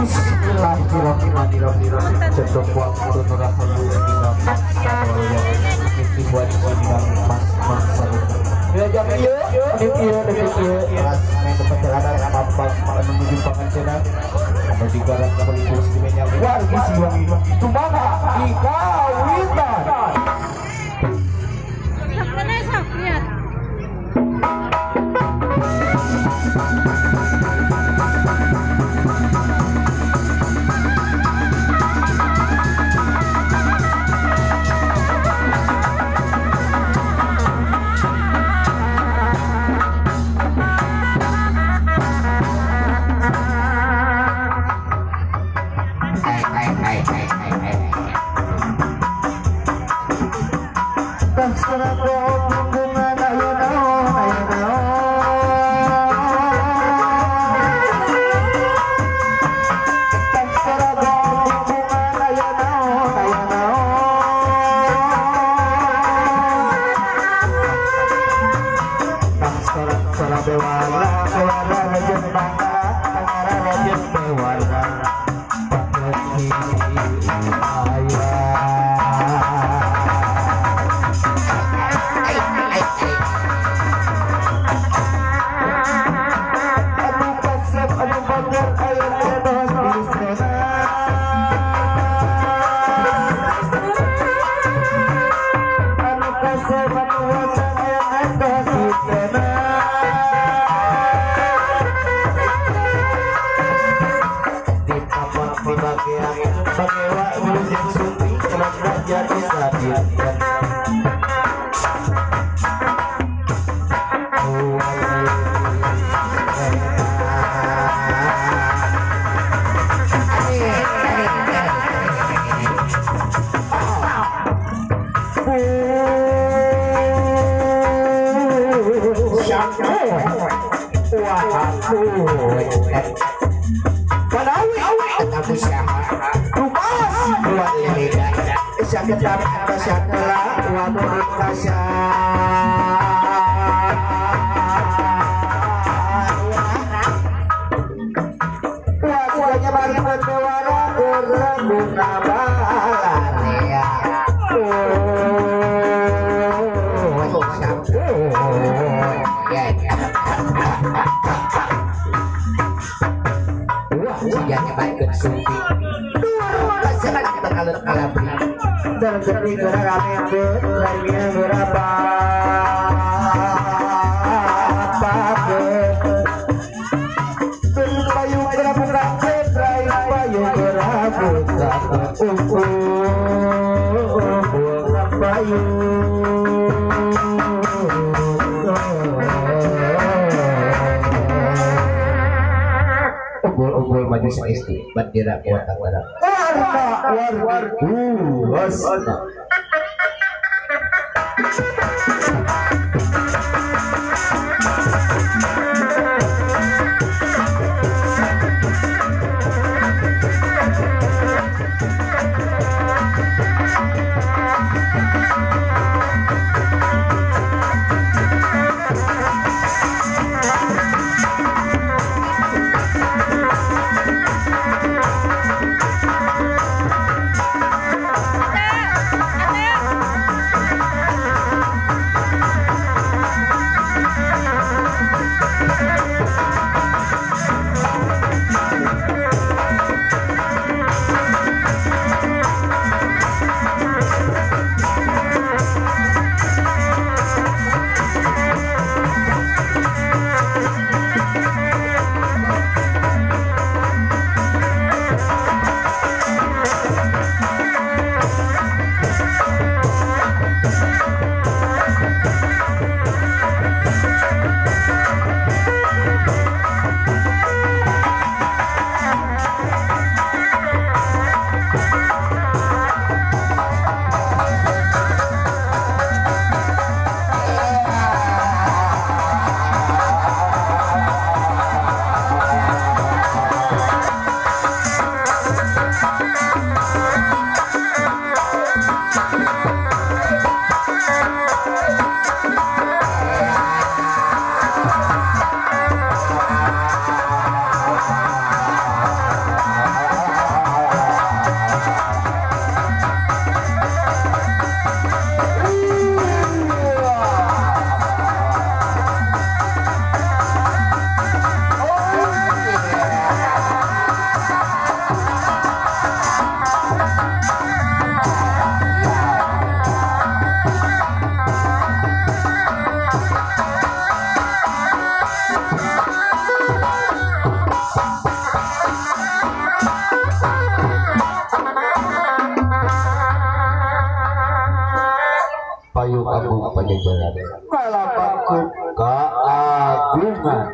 Bismillahirrahmanirrahim. Cedok waktu nurahayu dina sadaya nitih wajib mas mas jam ieu menit ieu detik ieu rasmi perjalanan mampang menuju Pangancenan anu digarap pelipur dimenya wargi Siliwangi tumangga di kawitan. Sok lihat. Unggul-unggul maju saestu bendera kuat warna warna. Agung Pajajaran ngalambangkeun keagungan.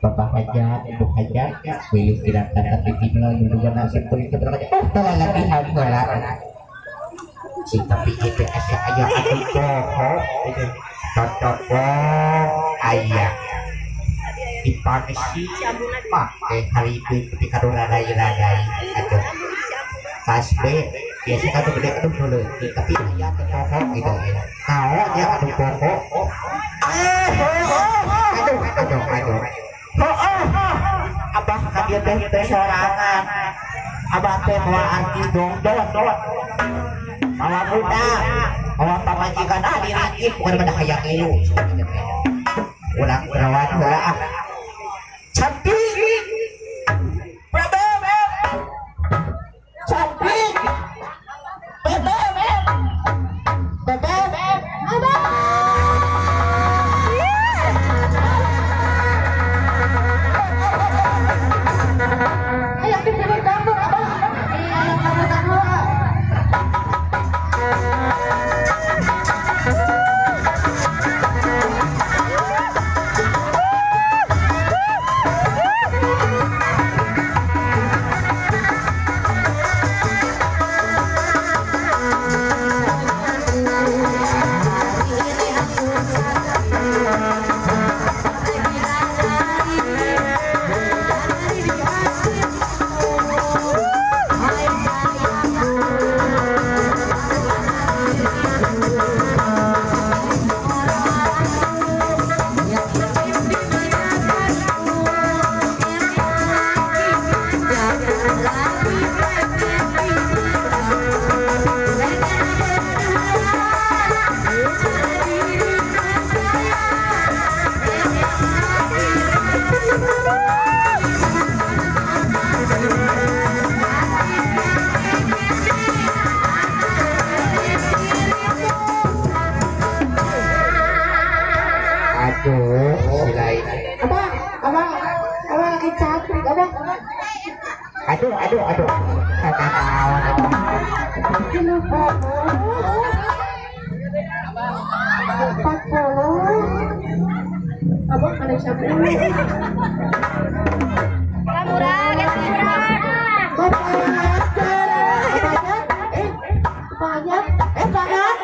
Bapak hajat, ibu hajat, wilih tidak kata titik juga nasib kulit keberapa telah latihan bola. Sing tapi itu asa aya atuh poho, cocok aya. Dipanesi make hari itu ketika rarai-rarai aduh. Kas B biasa kan gede aduh dulu, tapi aya teu poho gitu ya. Naon nya atuh poho. Aduh aduh aduh. Abah ka dieu teh sorangan. Abah teh moal artis dongdon. Mawa budak, mawa pamajikan ah diringkit bukan pada hayang ngilu. Urang kerawat heula ah. Cantik. Bebek. Cantik. Bebek. Bebek. Abah. Ayo kita bertambah abah. Ayo kamu tambah. Aduh, silai. Abang, abang, abang lagi cantik, abang. Aduh, aduh, aduh. Aduh, 30, 40. Abang ada 10. Murah, murah. Banyak, banyak,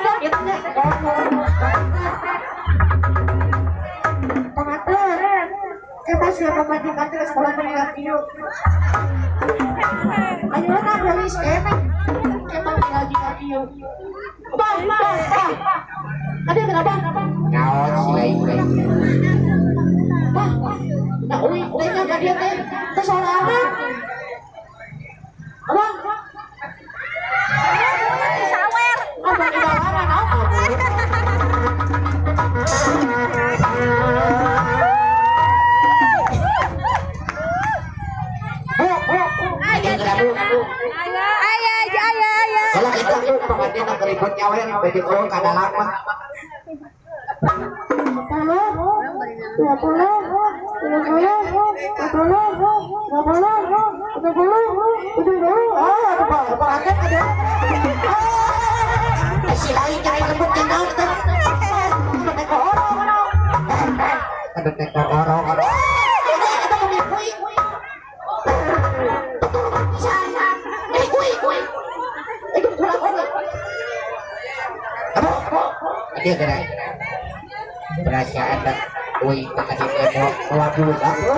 siapa majikan ke sekolah menengah yuk. Ayo nak beli sekarang. Emang lagi yuk. Bang, bang, bang. Ada kenapa? Naon silai teh. Bang, nah uing teh ka dieu teh teh sorangan. Abang. Sawer. Abang sorangan naon? Kalau kita tuh pengantin nak ribut nyawer, bedi orang kadalang mah. 10, 20, 30, 40, 50, 60, 70. Ah, pengantin ada. Si lain yang merebut kenal tuh. Aduh teko orang. Aduh teko orang. Ada kemikui. Dia kena perasaan dan woi tak ada demo waduh aku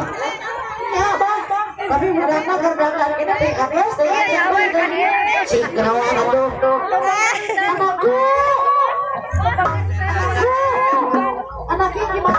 ya bang tapi budakna keur dangdan kita teh atas teh si kenawan atuh anakku anaknya gimana.